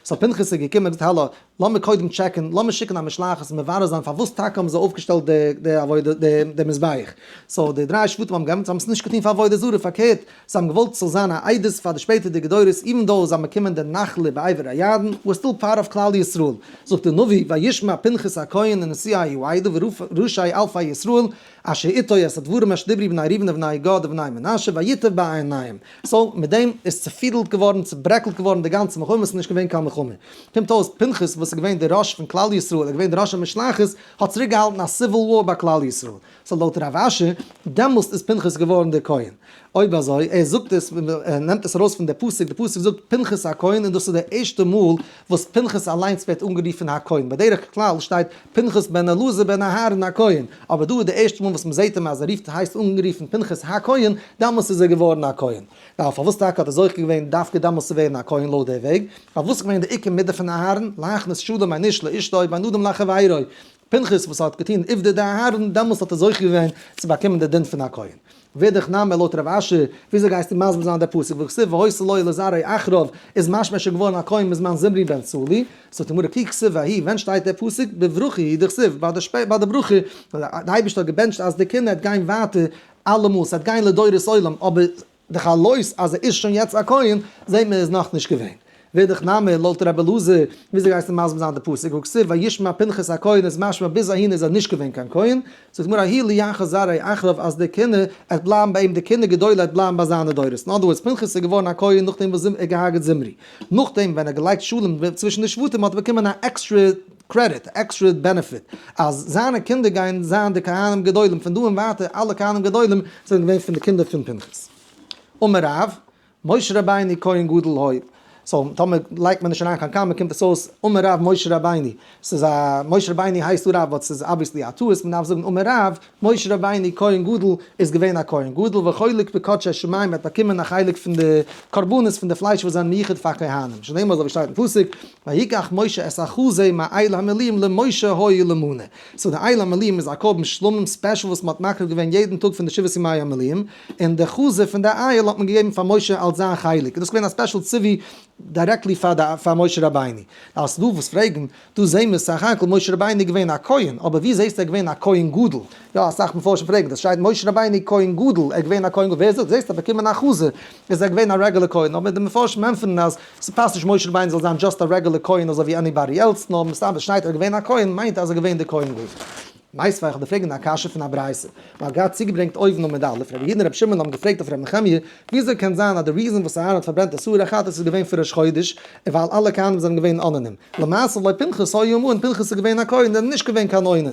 so פנחס איז געקומען און געזאגט האלא, לאמיר קודם טשעקן, לאמיר שיקן א משלחת און מברר זיין פארוואס טאקע האבן זיי אויפגעשטעלט די עבודה, די מזבח. so די דריי שבטים האבן געענטפערט, זיי האבן עס נישט געטון פאר עבודה זרה, פארקערט, זיי האבן געוואלט ס'זאל זיין א עדות פאר די שפעטערדיגע דורות, even though זיי האבן באקומען די נחלה בעבר הירדן, we're still part of כלל ישראל. זאגט דער נביא, וישמע פנחס הכהן ונשיאי העדה וראשי אלפי ישראל, אשר איתו את הדברים אשר דברו בני ראובן ובני גד ובני מנשה וייטב בעיניהם. so מיט דעם איז צופידלט געווארן, צוברעקלט געווארן די גאנצע מלחמה, ס'איז נישט געווען קיין מלחמה. קומט אויס פנחס וואס איז געווען דער ראש פון כלל ישראל, ער איז געווען דער ראש המשלחת, האט צוריק געהאלטן א civil war ביי כלל ישראל. so לויט רב אשי, דעמאלסט איז פנחס געווארן דער כהן. אויב אזוי, ער זאגט עס, ער נעמט עס ארויס פון די פסוק, די פסוק זאגט פנחס הכהן און דאס איז די ערשטע מאל וואס פנחס אליינס ווערט אנגערופן הכהן, בדרך כלל שטייט פנחס בן אלעזר בן אהרן הכהן, אבער דא איז די ערשטע מאל וואס מען זעט אים אז ער רופט הייסט אנגערופן פנחס הכהן, דאמאלס איז ער געווארן א כהן. נאר פארוואס טאקע האט ער זוכה געווען דווקא דאמאלס צו ווערן א כהן לויט די וועג? ווייל וואס איז געווען די עיקר מידה פון אהרן? להכניס שלום בין איש לאשתו בין אדם לחבירו. פנחס וואס האט געטון עובדא דאהרן, דעמאלס האט ער זוכה געווען צו באקומען די דין פון א כהן. ואידך נמי לויט רב אשי, וויאזוי גייסטו מסביר זיין די פסוק והכתיב והיתה לו ולזרעו אחריו, איז משמע שוין געווארן א כהן בזמן זמרי בן סלוא, זאגט די גמרא כי כתיב ההיא, ווען שטייט דער פסוק? בברכה הוא דכתיב, ביי די ברכה, די אייבערשטער האט געבענטשט אז די קינד העט גיין ווייטער אלעמאל, ס'העט גיין לדורות עולם, אבער די חלות אז ער איז שוין יעצט א כהן זעהט מען איז נאכנישט געווען. ואידך נמי לויט רבי אלעזר, וויאזוי גייסטו מסביר זיין די פסוק והכתיב וישמע פנחס הכהן איז משמע ביז אהין איז ער נישט געווען קיין כהן, זאגט די גמרא ההיא ליחס זרעו אחריו אז די כהונה עט בלייבן ביי אים די כהונה גדולה עט בלייבן ביי זיינע דורות, in other words פנחס איז געווארן א כהן נאכדעם וואס ער געהארגעט זמרי, נאכדעם ווען ער האט געלייגט שלום צווישן די שבטים האט ער באקומען א עקסטרע קרעדיט, עקסטרע benefit, אז זיינע קינדער גייען זיין די כהנים גדולים, פון דא און ווייטער אלע כהנים גדולים זענען געווען פון די קינדער פון פנחס. אמר רב, משה רבינו כהן גדול היה. so טאמער לייגט מען נישט אריין קיין קאמע קומט עס אויס אמר רב משה רבינו. ס'איז א משה רבינו הייסט דא רב but ס'איז obviously א טעות, מ'דארף זאגן אמר רב, משה רבינו כהן גדול איז געווען א כהן גדול וחולק בקדשי שמים ער האט באקומען א חלק פון די קרבנות פון די פלייש וואס זענען מיוחד פאר כהנים שנאמר אזוי ווי שטייט אין פסוק ויקח משה את החזה מאיל המילואים למשה היה למנה so די איל המילואים איז א קרבן שלמים special וואס מען האט מקריב געווען יעדן טאג פון די שבעת ימי המילואים און די חזה פון די איל האט מען געגעבן פאר משה אלס זיין חלק איז דאס געווען א special ציווי directly פאר משה רבינו. אז ס'דא וואס פרעגן, דא זעהן מיר סך הכל משה רבינו איז געווען א כהן, אבער ווי זעהסטו ער איז געווען א כהן גדול? יא אסאך מפרשים פרעגן דאס, שטייט משה רבינו כהן גדול, ער איז געווען א כהן גדול, ווער זאגט? זעהסט ער האט באקומען א חזה, איז ער געווען א רעגולער כהן, אבער די מפרשים ענטפערן אז ס'פאסט נישט משה רבינו זאל זיין just א רעגולער כהן אזוי ווי anybody else, נאר מסתבר שטייט ער איז געווען א כהן מיינט אז ער איז געווען די כהן גדול. מיתיבי איך וועל דיר פרעגן א קשיא פון א ברייתא. מען האט געהאט צוגעברענגט אויבן עמוד א', רבי יהודה און רבי שמעון האבן געפרעגט אויף רבי נחמיה, וויאזוי קען זיין אז די reason וואס אהרן האט פארברענט די שעיר החטאת איז געווען פון ראש חודש, און ווייל אלע כהנים זענען געווען אוננים. למעשה לא פנחס היה און פנחס איז געווען א כהן און נישט געווען קיין אונן.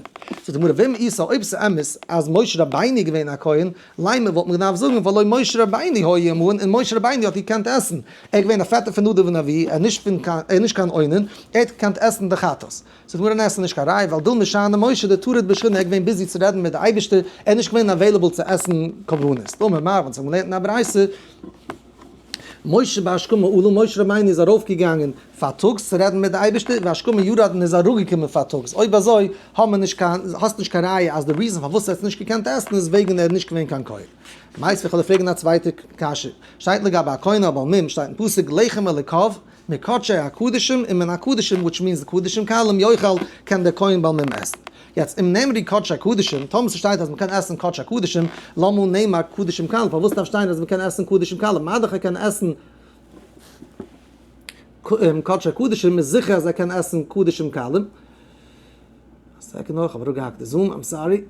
זאגט די גמרא ואם איתא אויב ס'איז אמת אז משה רבינו איז געווען א כהן, לימא וואלט מען געדארפט זאגן והלא משה רבינו היה עמהן און משה רבינו האט געקענט עסן, ער איז געווען א פעטער פון נדב און אביהוא, ער איז נישט פון קיין ער איז נישט קיין אונן, ער האט געקענט עסן די חטאת. זאגט די גמרא ניין ס'איז נישט קיין ראיה ווייל דילמא שאני משה דטריד בשכינה ער איז געווען busy צו רעדן מיט די אייבערשטער, ער איז נישט געווען available צו עסן קרבנות. דאמר מר, אונז האבן געלערנט אין א ברייתא, משה בהשכמה עלה, משה רבינו איז ארויפגעגאנגען פארטאגס צו רעדן מיט די אייבערשטער, ובהשכמה ירד און איז אראפגעקומען פארטאגס, אויב אזוי האט מען נישט קיין, האסט נישט קיין ראיה אז די reason פארוואס ער האט נישט געקענט עסן איז וועגן ער איז נישט געווען קיין כהן. מיתיבי איך וועל דיר פרעגן א צווייטע קשיא, שטייט לגבי א כהן א בעל מום, שטייט אין פסוק לחם אלוקיו מקדשי הקדשים ומן הקדשים which means די קדשים קלים יאכל קען דער כהן בעל מום עסן. יעצט אם נאמרו קדשי קדשים, טאמער ס'שטייט אז מ'קען עסן קדשי קדשים, למה נאמר קדשים קלים, פארוואס דארף שטיין אז מ'קען עסן קדשים קלים, מה דאך ער קען עסן קדשי קדשים איז זיכער אז ער קען עסן קדשים קלים. א second נאר, כ'האב אראפגעהאקט די Zoom, I'm sorry.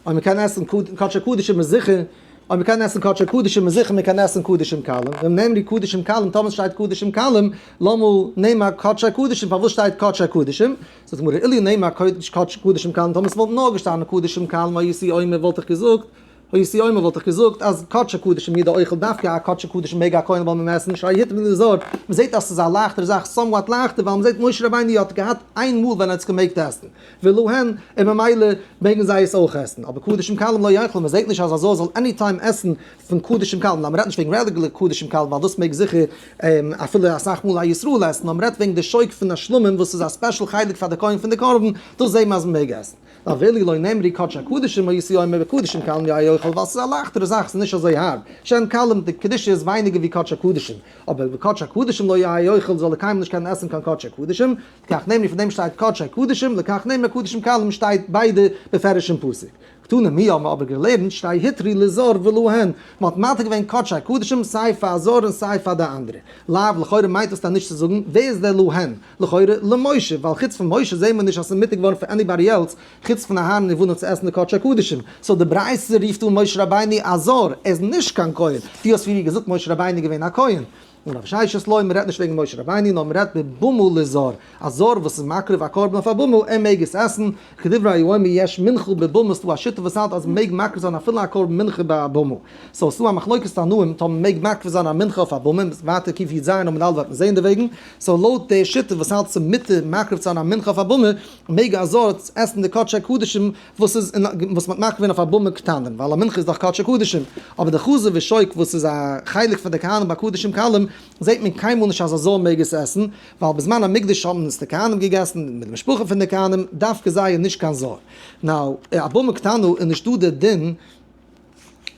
אויב מ'קען עסן קדשי קדשים איז זיכער, אויב מ'קען עסן קדשי קדשים איז זיכער מ'קען עסן קדשים קלים, ואם נאמרו קדשים קלים, טאמער ס'שטייט קדשים קלים, למה נאמר קדשי קדשים, פארוואס שטייט קדשי קדשים? זאגט די גמרא, אילו נאמר קדשים קלים, טאמער ס'וואלט נאר געשטאנען קדשים קלים הייתי אומר וואלט איך געזאגט, הייתי אומר וואלט איך געזאגט אז קדשי קדשים הוא דאוכל דווקא א קדשי קדשים מעג א כהן בעל מום עסן שהרי הותרה לזר, מ'זעט אז ס'איז א לייכטערע זאך somewhat לייכטער ווייל מ'זעט משה רבינו האט געהאט איין מאל ווען ער האט עס געמעגט עסן ולהן און ממילא מעגן זיי עס אויך עסן אבער קדשים קלים לא יאכלו מ'זעט נישט אז א זר זאל anytime עסן פון קדשים קלים נאר מ'רעדט נישט וועגן רעגולער קדשים קלים ווייל דאס מעג זיכער אפילו אסאך מאל א ישראל עסן נאר מ'רעדט וועגן די שוק פון א שלמים וואס איז א special חלק פאר די כהן פון די קרבן דאס זעט מען אז מ'מעג עסן. ווייל ואילו לא נאמרו קדשי קדשים הייתי אומר בקדשים קלים יהא אוכל ווייל ס'איז א לייכטערע זאך ס'איז נישט אזוי הארב, שהן קלים די קדושה איז ווייניגער ווי קדשי קדשים, אבער בקדשי קדשים לא יהא אוכל זאל ער קיינמאל נישט קענען עסן קיין קדשי קדשים, לכך נאמרו פון דעם שטייט קדשי קדשים לכך נאמר קדשים קלים שטייט ביידע בפירוש אין פסוק. קתני מיר האבן אבער געלערנט שהרי הותרו לזר ולהן, מען האט מתיר געווען קדשי קדשים סיי פאר א זר און סיי פאר די אנדערע. לאו לכאורה מיינט עס דאן נישט צו זאגן ווער איז דער להן, לכאורה למשה, ווייל חוץ פון משה זעהן מיר נישט אז ס'איז מותר געווארן פאר anybody else חוץ פון אהרן און ובניו צו עסן די קדשי קדשים, so די ברייתא רופט אן משה רבינו א זר, ער איז נישט קיין כהן, דו האסט פריער געזאגט משה רבינו איז געווען א כהן. און רב ששת לא, מ'רעדט נישט וועגן משה רבינו נאר מ'רעדט בבמה לזר, א זר וואס איז מקריב א קרבן אויף א במה, ער מעג עס עסן, כדברי האומר יש מנחה בבמה ס'דא א שיטה וואס האלט אז מ'מעג מקריב זיין אפילו א קרבן מנחה ביי א במה, so ס'דא א מחלוקת תנאים טאמער מ'מעג מקריב זיין א מנחה אויף א במה, ווייטער קי"ז עמוד א' וועט מען זעהן דערוועגן, so לויט די שיטה וואס האלט ס'איז מותר מקריב צו זיין א מנחה אויף א במה, מעג א זר עסן די קדשי קדשים וואס איז וואס מ'האט מקריב געווען אויף א במה קטנה, ווייל א מנחה איז דאך קדשי קדשים, אבער די חזה ושוק וואס איז א חלק פון די כהנים ביי קדשים קלים, זעט מען קיינמאל נישט אז א זר מעג עס עסן, ווייל בזמן המקדש האבן עס די כהנים געגעסן, מיט די משפחה פון די כהנים, דווקא זיי און נישט קיין זר. now, א במה קטנה איז נישטא די דין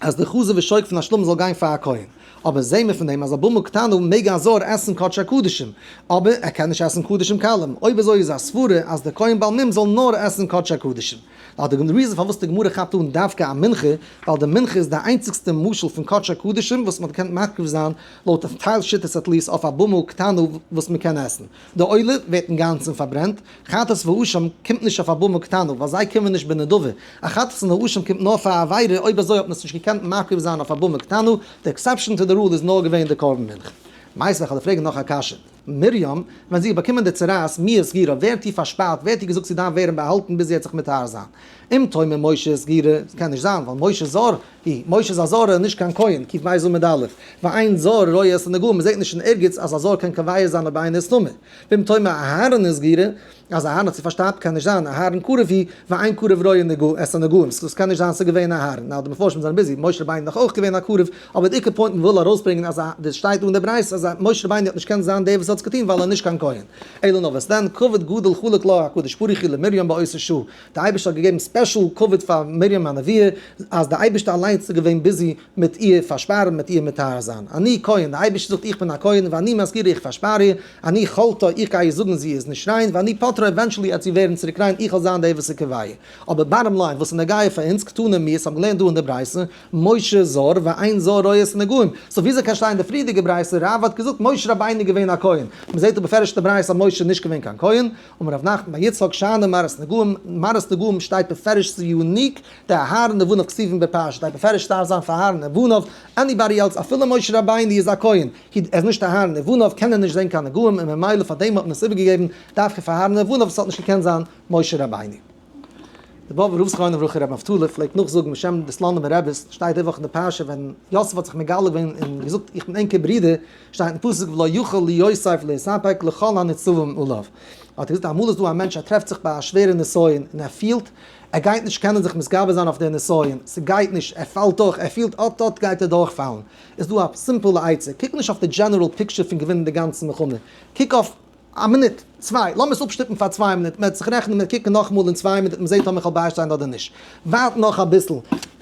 אז די חזה ושוק פון א שלמים זאל גיין פאר א כהן. אבער זעהן מיר פון דעם אז א במה קטנה מעג א זר עסן קדשי קדשים, אבער ער קען נישט עסן קדשים קלים. אויב אזוי איז א סברה אז דער כהן בעל מום זאל נאר עסן קדשי קדשים. now די reason פארוואס די גמרא כאפט אן דווקא א מנחה, ווייל די מנחה איז די איינציגסטע משל פון קדשי קדשים וואס מען האט געקענט מקריב זיין, לויט טייל שיטות at least, אויף א במה קטנה וואס מען קען עסן. די עולה ווערט אינגאנצן פארברענט, חטאת ואשם קומט נישט אויף א במה קטנה ווייל זיי קומען נישט בנדבה, א חטאת און א אשם קומט נאר פאר א עבירה, אויב אזוי האט מען עס נישט געקענט מקריב זיין אויף א במה קטנה, די exception to the rule איז נאר געווען די קרבן מנחה. מיתיבי איך וועל פרעגן נאך א קשיא. מרים, ווען זי האט באקומען די צרעת, מי הסגירה, ווער האט איר פארשפארט, ווער האט איר געזאגט זי דארף ווערן באהאלטן ביז זי וועט זיך מטהר זיין? אם תאמר משה הסגירה, קען נישט זיין, ווייל משה זר הוא, משה איז א זר און נישט קיין כהן, ק"ב עמוד א', ואין זר רואה את הנגעים, מ'זעט נישט אין ערגעץ אז א זר קען קובע זיין אויב איינער איז טמא. ואם תאמר אהרן הסגירה, אז אהרן האט זי פארשטאפט קען נישט זיין, אהרן קרוב הוא, ואין קרוב רואה את הנגעים, ס'קען נישט זיין ס'איז געווען אהרן, now די מפרשים זענען busy, משה רבינו איז דאך אויך געווען א קרוב, אבער די עיקר point מ'וויל ארויסברענגען אז די שטייט דא אין די ברייתא אז משה רבינו האט נישט קענט זיין דער וואס האט עס געטון ווייל ער איז נישט קיין כהן, אלא נאר וואס דען, כבוד גדול חלק לה הקדוש ברוך הוא למרים באותה שעה, די אייבערשטער האט געגעבן special כבוד פאר מרים הנביאה, אז די אייבערשטער אליינס איז געווען busy מיט איר פארשפארן, מיט איר מטהר זיין. אני כהן, די אייבערשטער זאגט איך בין א כהן, ואני מסגירה איך פארשפאר איר, אני חולטה איך גיי איר זאגן זי איז נישט ריין, ואני פוטרה. פטרה eventually עט זי ווערן צוריק ריין, איך וועל זיין דער וואס איז קובע. אבער bottom line, וואס איז נוגע פאר אונז, קתני מיהת האבן געלערנט דא אין די ברייתא, משה זר ואין זר רואה את הנגעים. so וויאזוי קען שטיין אין די פריערדיגע ברייתא, רב האט געזאגט משה רבינו איז געווען א כהן. מען זעט דא בפירוש אין די ברייתא אז משה איז נישט געווען קיין כהן. אמר רב נחמן בר יצחק שאני מראות נגעים, מראות נגעים שטייט בפירוש ס'איז unique, דאהרן ובניו כתובים בפרשה שטייט בפירוש ס'דארף זיין פאר אהרן ובניו, anybody else אפילו משה רבינו איז א כהן, הי ד ער איז נישט אהרן ובניו קען ער נישט זען קיין נגעים און ממילא פאר דעם האט מען עס איבערגעגעבן דווקא פאר אהרן ובניו וואס האט נישט געקענט זיין משה רבינו. דער באבובער רב זכרונו לברכה רבי נפתלי פלעגט נאכזאגן בשם די סלאנימער רביס, שטייט די וואך אין די פרשה ווען יוסף האט זיך מגלה געווען און געזאגט איך בין ענקער ברודער, שטייט אין פסוק ולא יוכל ליוסף להתאפק לכל הניצבים עליו. האט ער געזאגט אמאל איז דא א מענטש ער טרעפט זיך ביי א שווערע נסיון און ער פילט ער גייט נישט קענען זיך מתגבר זיין אויף די נסיון, ס'גייט נישט, ער פאלט דורך, ער פילט אט אט גייט ער דורכפאלן, איז דא א סימפעלע עצה, קוק נישט אויף די general picture פון געווינען די גאנצע מלחמה, קוק אויף א מינוט, צוויי, לאמיר עס אפשטופן פאר צוויי מינוט, מען וועט זיך רעכענען מיט קוקן נאכאמאל אין צוויי מינוט, מען זעט אויב מען קען ביישטיין אדער נישט. ווארט נאך אביסל,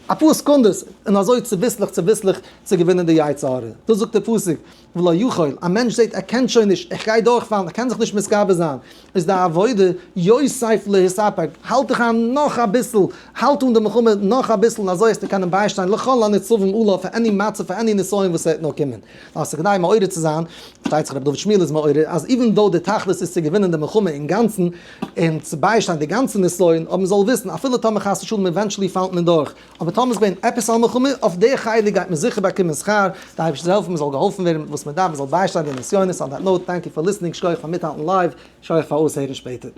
אפאר סעקונדעס, און אזוי צוביסלעך צוביסלעך צו געווינען די יצר הרע. דאס זאגט דער פסוק, ולא יכול, א מענטש זעט ער קען שוין נישט, איך גיי דורכפאלן, איך קען זיך נישט מתגבר זיין, איז די עבודה, יוסיף להתאפק, האלט דיך איין נאך אביסל, האלט אן די מלחמה נאך אביסל און אזוי וועסטו קענען ביישטיין לכל הניצבים עליו פאר any מצב פאר any נסיון וואס ס'וועט נאר קומען. נאר ס'איז כדאי מעורר צו זיין, פארשטייט זיך רבי דוד שמואל איז מעורר, אז even though די תכלית איז צו געווינען די מלחמה אינגאנצן, און צו ביישטיין די גאנצע נסיון, אבער מ'זאל וויסן אפילו טאמער חס ושלום eventually פאלט מען דורך, אבער טאמער איז געווען עפעס א מלחמה, אויף די חלק גייט מען זיכער באקומען שכר, די אייבערשטער זאל העלפן מ'זאל געהאלפן ווערן מיט וואס מ'דארף, מ'זאל ביישטיין די נסיונות, on that note, thank you for listening, שכוח פאר מיטהאלטן live, שכוח פאר אויסהערן שפעטער.